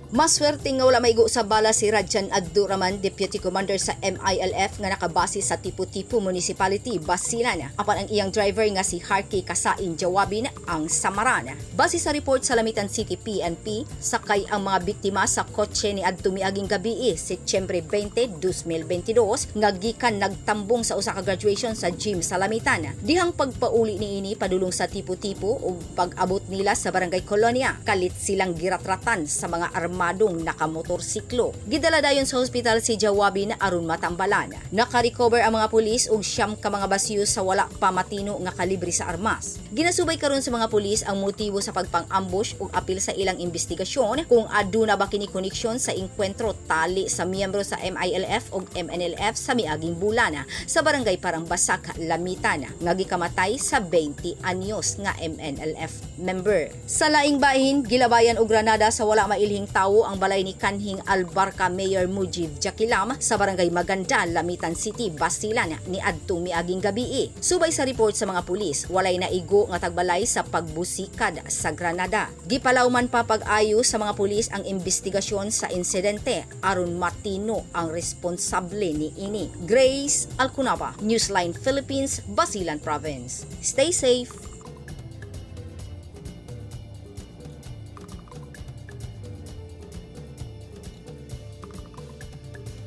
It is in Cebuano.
Maswerte nga wala maigo sa bala si Rajan Abduraman, Deputy Commander sa MILF nga nakabase sa Tipo-Tipo Municipality, Basilan. Apan ang iyang driver nga si Harky Kasain Jawabin ang samaran. Base sa report sa Lamitan City PNP, sakay ang mga biktima sa kotse ni adto miaging gabi, Setyembre 20, 2022, nga gikan nagtambong sa usa ka graduation sa gym sa Lamitan. Dihang pagpauli niini padulong sa Tipo-Tipo ug pag-abot nila sa Barangay Colonia, kalit silang giratratan sa mga armadong nakamotorsiklo. Gidala dayon sa hospital si Jawabin aron matambalan. Naka-recover ang mga pulis og 9 ka mga basyo sa wala pa matino nga kalibre sa armas. Ginasubay karon sa mga pulis ang motibo sa pagpang-ambush ug apil sa ilang investigasyon kung aduna ba kini koneksyon sa engkwentro tali sa miyembro sa MILF ug MNLF sa miaging bulan sa Barangay Parangbasak, Lamitan, nga gikamatay sa 20 anyos nga MNLF member. Sa laing bahin, gilabayan og granada sa wala mailhing tawo ang balay ni kanhing Albarca Mayor Mujib Jakilam sa Barangay Maganda, Lamitan City, Basilan ni adtong miaging gabi. Subay sa report sa mga pulis, walay naigo nga tagbalay sa pagbusikad sa granada. Gipalawman pa pag-ayo sa mga pulis ang investigasyon sa insidente aron matino ang responsable ni ini. Grace Alcunaba, Newsline Philippines, Basilan Province. Stay safe.